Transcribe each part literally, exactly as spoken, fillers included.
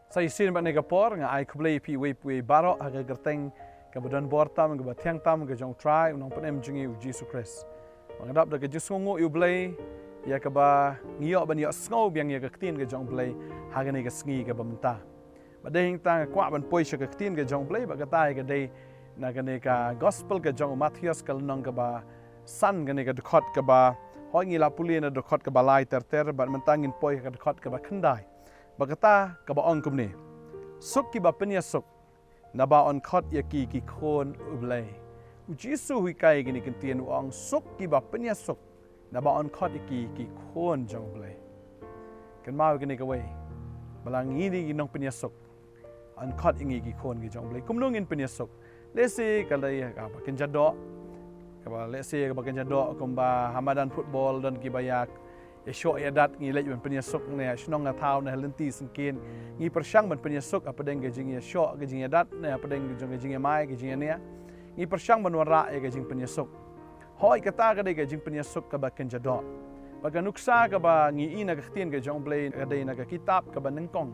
Sa shisien bad kane ka por nga ai khublei ïa phi uwei pa uwei baroh ha ka kyrteng kaba don bor tam, kaba thiang tam, ka jong U Trai, U Nongpynim jong ngi U Jisu Khrist. Ba nga dap da ka jingsngewnguh ïa U Blei ïa kaba ngi ïoh ban ïohsngew biang ïa ka ktien ka jong U Blei ha kane ka sngi kaba mynta. Bad dei hangta nga kwah ban poi sha ka ktien ka jong U Blei, bad kata ka dei na kane ka gospel ka jong u Mathaios, ka lynnong kaba san, kane ka dkhot kaba, hooid, ngi la pule na dkhot kaba lai ter ter, bad mynta ngin poi ha ka dkhot kaba khyndai. Bad kata kaba ong kumne: Suk kiba pynïasuk, naba yn khot ïa ki ki khun U Blei. U Jisu u hikai kine ki ktien, u ong: Suk kiba pynïasuk, naba yn khot ïa ki ki khun jong U Blei. Kynmaw ïa kane kawei, ba la ngi dei ki nongpynïasuk, yn khot ïa ngi ki khun ki jong U Blei. Kumno ngin pynïasuk? Lehse ka dei kaba kynja doh, kaba, lehse kaba kynja doh, kumba ha madan football don kiba ïa, ïashoh ïadat, ngi leit ban pynïasuk ne ha shnong, ha thaw, ne ha lynti syngkien. Ngi pyrshang ban pynïasuk hapdeng ka jingïashoh, ka jingïadat, ne hapdeng ka jong ka jingïamai, ka jingïania. Ngi pyrshang ban wanrah ïa ka jingpynïasuk. Hooid, kata ka dei ka jingpynïasuk kaba kynja doh. Bad ka nuksa kaba ngi i na ka ktien ka jong U Blei ka dei na ka kitab kaba nyngkong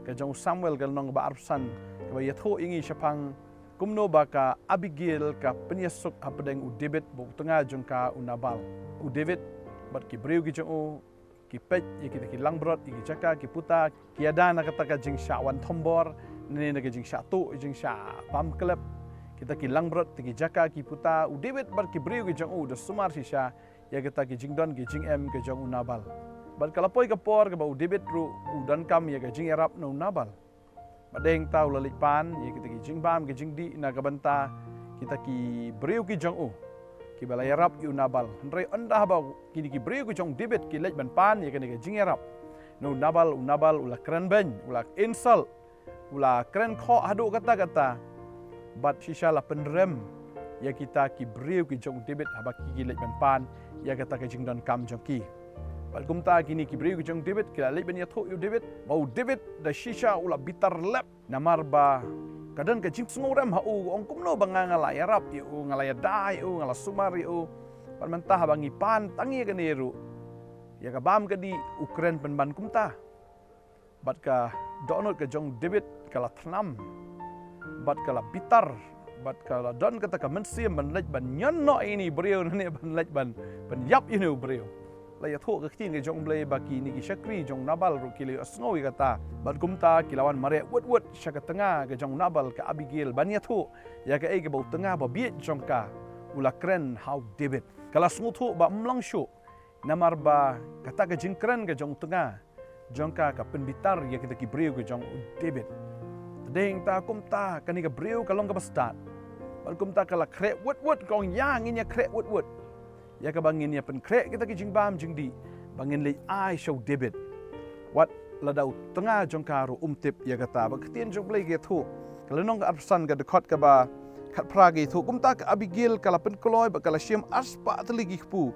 ka jong u Samuel, ka lynnong kaba arphew san, kaba ïathuh ïa ngi shaphang kumno ba ka Abigail ka pynïasuk hapdeng u David bad u tnga jong ka u Nabal. U David bad ki briew ki jong u ki peit ïa kita ki langbrot, ïa ki jaka ki puta, ki ïada na kata ka jingshah wan thombor, ne na ka jingshah tuh, jingshah bam klep, kita ki langbrot, kita ki jaka ki puta. U David bad ki briew ki jong u da sumar shisha ïa kita ki jingdon ki jingem ki jong u Nabal. Bad ka la poi ka por kaba u David ruh u donkam ïa ka jingïarap na u Nabal. Bad dei hangta u la leit pan ïa kita ki jingbam ki jingdih na ka bynta kita ki briew ki jong u, kiba la ïarap ïa u Nabal. Hynrei ynda haba kine ki briew ki jong u David ki leit ban pan ïa kane ka jingïarap na u Nabal, u Nabal u la kren beiñ, u la insult, u la kren khoh haduh katta katta. Bad shisha la pynrem ïa kita ki briew ki jong u David haba ki, ki leit ban pan ïa kata ka jingdonkam jong ki. Bad kumta kine ki briew ki jong u David ki la leit ban ïathuh ïa u David, bad u David da shisha u la bitar lep, namar ba ka don ka jingsngewrem ha u, u ong: Kumno ba nga, nga la ïarap ïa u, nga la ïada ïa u, nga la sumar ïa u, bad mynta haba ngi pan tang ïa kane ruh, ïa ka bam ka dih u kren pynban kumta. Bad ka dohnud ka jong u David ka la thnam, bad ka la bitar, bad ka la don kata ka mynsiem ban leit ban ñion noh ïa ine u briew, ne ban leit ban, ban ïap ïa ine u briew. La ïathuh ka ktien ka jong u Blei ba kine ki shakri jong u Nabal ruh ki la ïohsngew ïa kata. Bad kumta ki la wan mareh wut wut sha ka tnga ka jong u Nabal, ka Abigail, ban ïathuh ïa kaei kaba u tnga babieit jong ka u la kren ha u David. Ka la sngewthuh ba ym long shuh, namar ba kata ka jingkren ka jong u tnga jong ka ka pynbitar ïa kita ki briew ki jong u David. Te dei hangta kumta kane ka briew ka long kaba stad. Bad kumta ka la khreh wut wut, ka ong: Ïa, ngin ïa khreh wut wut ïa kaba ngin ïa pynkhreh kita ki jingbam jingdih ba ngin leit ai sha u David. Wat lada u tnga jong ka ruh um tip ïa kata. Bad ka ktien jong u Blei ka ïathuh, ka lynnong ka arphew san, ka dkhot kaba khatphra, ka ïathuh: Kumta ka Abigail ka la pynkloi bad ka la shim arspah tylli ki kpu,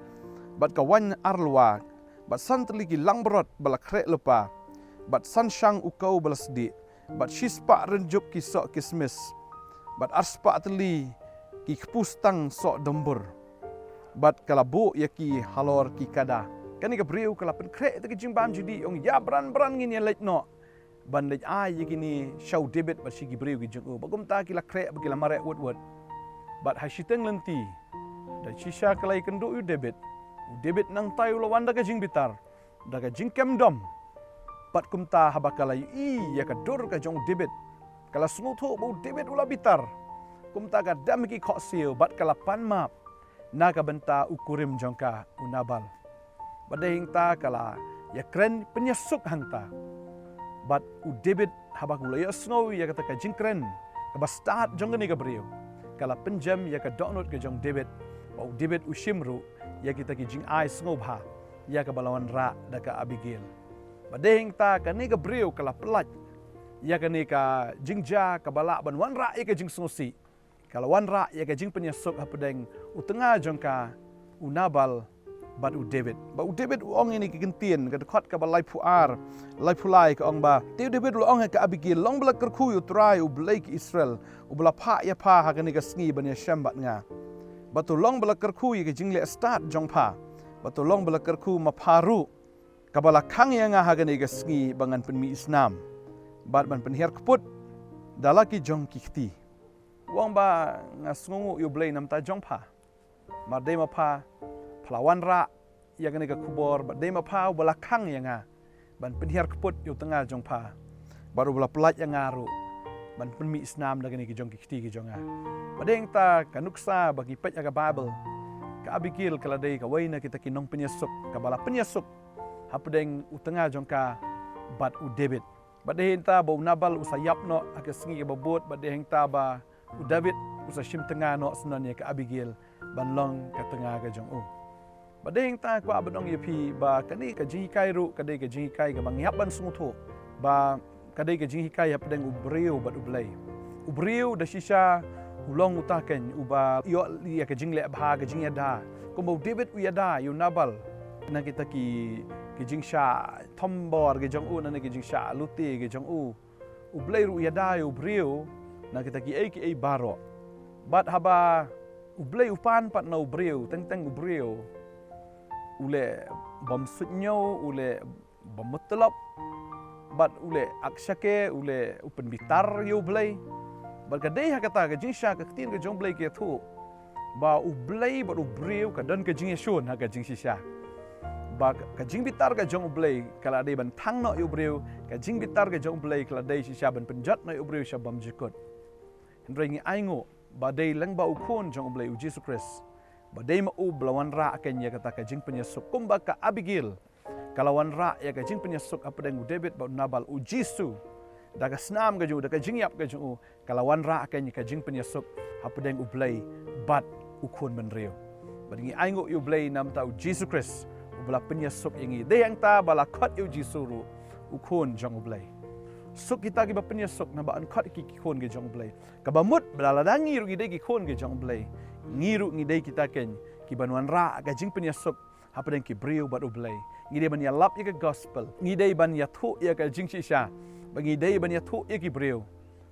bad ka waiñ arlwa, bad san tylli ki langbrot ba la khreh lypa, bad san shang u kaw ba la sdieh, bad shispah rynjup ki soh kismis, bad arspah tylli ki kpu stang soh dumbur, bad ka la buh ïa ki halor ki kada. Kane ka briew ka la pynkhreh ïa kita ki jingbam jingdih, ong: Ïa, bran bran ngin ïa leit noh ban leit ai ïa kine sha u David bad sha ki briew ki jong u. Bad kumta ki la khreh bad ki la mareh wut wut. Bad ha shiteng lynti, da shisha ka la ïakynduh ïa u David, u David nangta u la wan da ka jingbitar, da ka jingkem dom. Bad kumta haba ka la ïohi ïa ka dur ka jong u David, ka la sngewthuh ba u David u la bitar. Kumta ka dem ha ki khohsiew bad ka la pan map na ka bynta u kurim jong ka u Nabal. Bad dei hangta ka la ïakren pynïasuk hangta. Bad u David, haba u la ïohsngew ïa kata ka jingkren kaba stad jong kane ka briew, ka la pynjem ïa ka dohnud ka jong u David, bad u David u shim ruh ïa kita ki jingai sngewbha ïa kaba la wanrah da ka Abigail. Bad dei hangta kane ka briew ka la pyllait ïa kane ka jingjia kaba lah ban wanrah ïa ka jingsngewsih. Ka la wanrah ïa ka jingpynïasuk hapdeng u tnga jong ka u Nabal bad u David. Bad u David u ong ïa kine ki ktien, ka dkhot kaba laiphew ar, laiphew lai, ka ong ba, te u David u la ong ha ka Abigail: Long ba la kyrkhu ïa u Trai, u Blei ki Israel, uba la phah ïa pha ha kane ka sngi ban ïashem bad nga. Bad to long ba la kyrkhu ïa ka jingleh stad jong pha. Bad to long ba la kyrkhu ma pha ruh, kaba la khang ïa nga ha kane ka sngi ba ngan pynmih snam. bad ban pynhiar kput da la ki jong ki kti. U ong ba nga sngewnguh ïa U Blei namar jong pha. Namar dei ma pha, pha la wanrah ïa kane ka khubor, bad dei ma pha uba la khang ïa nga ban pynhiar kput ïa u tnga jong pha, bad uba la pyllait ïa nga ruh ban pynmih snam da kine ki jong ki kti ki jong nga. Bad dei hangta ka nuksa ba ngi peit ha ka Baibl, ka Abigail ka la dei kawei na kita ki nongpynïasuk kaba la pynïasuk hapdeng u tnga jong ka bad u David. Bad dei hangta ba u Nabal u sa ïap noh ha ka sngi kaba bud, bad dei hangta ba u David u sa shim tnga noh shen ïa ka Abigail ban long ka tnga ka jong u. Bad dei hangta kwah ban ong ïa phi ba kane ka jinghikai ruh ka dei ka jinghikai kaba ngi hap ban sngewthuh ba ka dei ka jinghikai hapdeng u briew bad U Blei. U briew da shisha u long uta kein uba ïoh ïa ka jingleh bha, ka jingïada. Kumba u David u ïada ïa u Nabal na kita ki, ki jingshah thombor ki jong u, na ki jingshah lute ki jong u. U Blei ruh u ïada ïa u briew na kita kiei kiei baroh. Bad haba U Blei u pan pat na u briew, teng teng u briew u leh bym suidñiew, u leh bym mutlop, bad u leh akshake, u leh u pynbitar ïa U Blei. Bad ka dei ha kata ka jingshah ka ktien ka jong U Blei ka ïathuh ba U Blei bad u briew ka don ka jingïashun ha ka jingshisha. Ba ka, ka jingbitar ka jong U Blei ka la dei ban thang noh ïa u briew, ka jingbitar ka jong U Blei ka la dei shisha ban pynjot noh ïa u briew sha bymjukut. Hynrei ngi ainguh ba dei lyngba u Khun jong U Blei, u Jisu Khrist, ba dei ma u ba la wanrah kein ïa kata ka jingpynïasuk, kumba ka Abigail ka la wanrah ïa ka jingpynïasuk hapdeng u David bad u Nabal. U Jisu da ka snam ka jong u, da ka jingïap ka jong u, ka la wanrah kein ïa ka jingpynïasuk hapdeng U Blei bad u khun bynriew. Bad ngi ainguh ïa U Blei namar u Jisu Khrist uba la pynïasuk ïa ngi. Dei hangta ba la khot ïa u Jisu ruh u Khun jong U Blei. Suk kita kiba pynïasuk naba yn khot ki, ki khun ki jong U Blei. Kaba mut ba lada ngi ruh ngi dei ki khun ki jong U Blei, ngi ruh ngi dei kita kein kiban wanrah ka jingpynïasuk hapdeng ki briew bad U Blei. Ngi dei ban ïalap ïa ka gospel, ngi dei ban ïathuh ïa ka jingshisha, ba ngi dei ban ïathuh ïa ki briew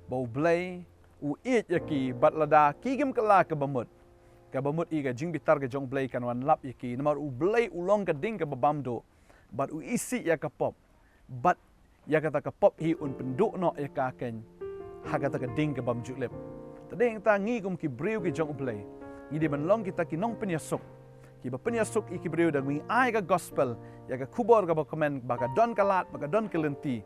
ba U Blei u ïeit ïa ki, bad lada ki kim kylla kaba mut, kaba mut ïa ka jingbitar ka jong U Blei kan wan lap ïa ki. Namar U Blei u long ka ding kaba bam duh, bad u isih ïa ka pop, bad ïa kata ka pop hi un pynduh noh ïa ka kein ha kata ka ding ka bym ju lip. Te dei hangta ngi kum ki briew ki jong U Blei, ngi dei ban long kita ki nongpynïasuk, kiba pynïasuk ïa ki briew da ngi ai ka gospel, ïa ka khubor kaba kmen, ba ka don ka lad, ba ka don ka lynti,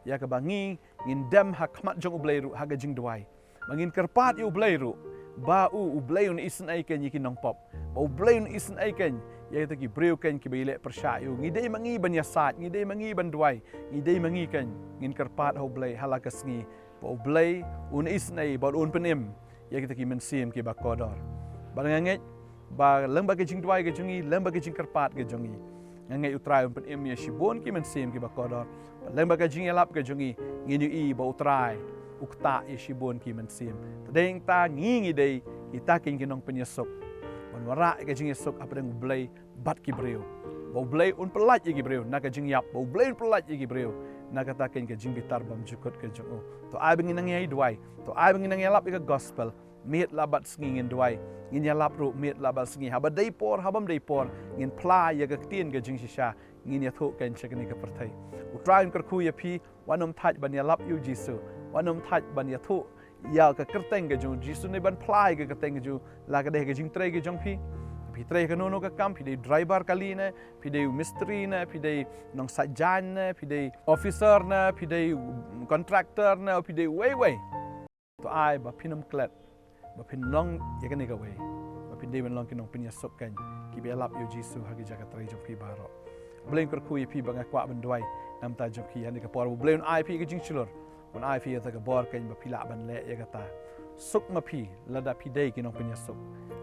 ïa kaba ngi ngin dem ha khmat jong U Blei ruh ha ka jingduwai. Ba ngin kyrpad ïa U Blei ruh, ba u, U Blei un isynei kein ïa ki nongpop, ba U Blei un isynei kein ïa kita ki briew kein kiba ïaleh pyrshah ïa u. Ngi dei ma ngi ban ïasaid, ngi dei ma ngi ban duwai, ngi dei ma ngi kein. Ngin kyrpad ha U Blei ha la ka sngi, ba U Blei un isynei, ba un pynim ïa kita ki mynsiem kiba kordor. Bad nga ngeit ba lyngba ka jingduwai ka jong ngi, lyngba ka jingkyrpad ka jong ngi, nga ngeit U Trai un pynim ïa shibun ki mynsiem kiba kordor. Bad lyngba ka jingïalap ka jong ngi, ngin ïohi ba U Trai u ktah ïa shibun ki mynsiem. Te dei hangta ngi, ngi dei kita kein ki nongpynïasuk ban wanrah ïa ka jingïasuk hapdeng U Blei bad ki briew, ba U Blei un pyllait ïa ki briew na ka jingïap, ba U Blei un pyllait ïa ki briew na kata kein ka jingbitar bymjukut ka jong u. To ai ba ngin nang ïai duwai, to ai ba ngin nang ïalap ïa ka gospel miet la bad sngi, ngin duwai, ngin ïalap ruh miet la bad sngi. Haba dei por, haba ym dei por, ngin phla ïa ka ktien ka jingshisha, ngin ïathuh kein sha kane ka pyrthei. U Trai un kyrkhu ïa phi, wat nym thait ban ïalap ïa U Jisu, wat nym thait ban ïathuh ïa ka kyrteng ka jong U Jisu ne ban phla ïa ka kyrteng ka jong U la ka dei ka jingtrei ka jong phi. Phi trei kano kano ka kam, phi dei driver kali ne, phi dei u mistri ne, phi dei nongsaid jaiñ ne, phi dei officer ne, phi dei contractor ne, phi dei uwei uwei. To ai ba phin ym klet, ba phin long ïa kane kawei, ba phin dei ban long ki nongpynïasuk kein kiba ïalap ïa U Jisu ha ki jaka trei jong phi baroh. U Blei un kyrkhu ïa phi, bad nga kwah ban duwai namar jong phi ha kane ka por. U Blei un ai phi ka jingshlur, un ai phi ïa kata ka bor kein ba phi lah ban leh ïa kata. Suk ma phi lada phi dei ki nongpynïasuk,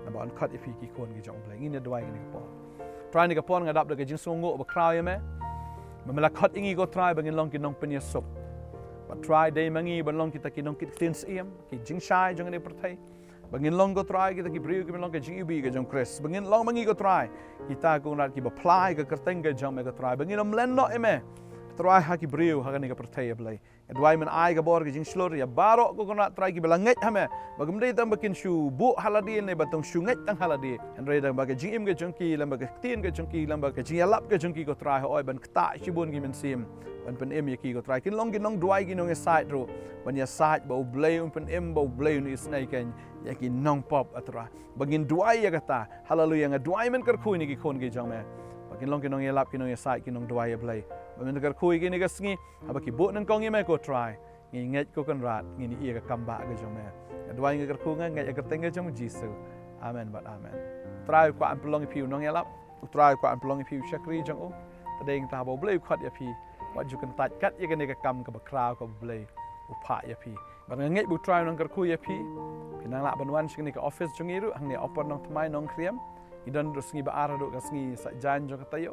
naba un khot ïa phi ki khun ki jong U Blei. Ngin ïa duwai ha kane ka por. Trai, ha kane ka por nga dap da ka jingsngewnguh bakhraw ïa me, ba me la khot ïa ngi ko Trai ba ngin long ki nongpynïasuk. Bad Trai, dei ma ngi ban long kita ki nongkit ktien syiem, ki jingshai jong kane ka pyrthei. Ba ngin long ko Trai kita ki briew kiban long ka jingiwbih ka jong U Khrist. Ba ngin long ma ngi ko Trai kita ko Kynrad kiba phla ïa ka kyrteng ka jong me ko Trai. Ba ngin ym len noh ïa me Trai ha ki briew ha kane ka pyrthei, ïa Blei. Nga duwai men ai ka bor ka jingshlur ïa baroh ko Kynrad Trai kiba la ngeit ha me, ba kam dei tang ba kin shu buh ha lade ne ba tang shu ngeit tang ha lade, hynrei tang ba ka jingim ka jong ki lem bad ka ktien ka jong ki lem bad ka jingïalap ka jong ki ko Trai, hooid ban ktah shibun ki mynsiem ban pynim ïa ki ko Trai. Kin long ki nongduwai ki nongïasaid ruh, ban ïasaid ba U Blei un pynim, ba U Blei un isynei kein ïa ki nongpop, A Trai. Ba ngin duwai ïa kata. Haleluia. Nga duwai men kyrkhu ïa ki khun ki jong me, ba kin long ki nongïalap, ki nongïasaid, ki nongduwai, A Blei. Ba men kyrkhu ïa kine ka sngi, haba ki buh nyngkong ïa me ko Trai, ngi ngeit ko Kynrad, ngin ïohi ïa ka kam bah ka jong me. Nga duwai, nga kyrkhu, nga ngeit ha ka kyrteng ka jong U Jisu. Amen bad amen. Trai u kwah ban pynlong ïa phi u nongïalap, U Trai u kwah ban pynlong ïa phi u shakri jong u. Te dei nangta ba U Blei u khot ïa phi, wat ju kyntait kat ïa kane ka kam kaba khraw kaba U Blei u phah ïa phi. Bad nga ngeit ba U Trai u nang kyrkhu ïa phi. Phi nang lah ban wan sha kane ka office jong ngi ruh hangne Upper Nongthymmai, Nongkrem. Ngi don ruh sngi ba ar haduh ka sngi Saitjaiñ jong ka taïew.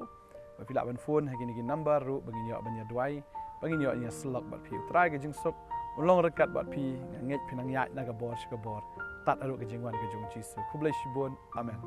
Ba phi lah ban phone ha kine ki number ruh ba ngin ïoh ban ïa duwai, ba ngin ïoh ïa syllok bad phi. U Trai ka jingsuk un long ryngkat bad phi. Nga ngeit phi nang ïaid na ka bor sha ka bor tad haduh ka jingwan ka jong U Jisu. Khublei shibun. Amen.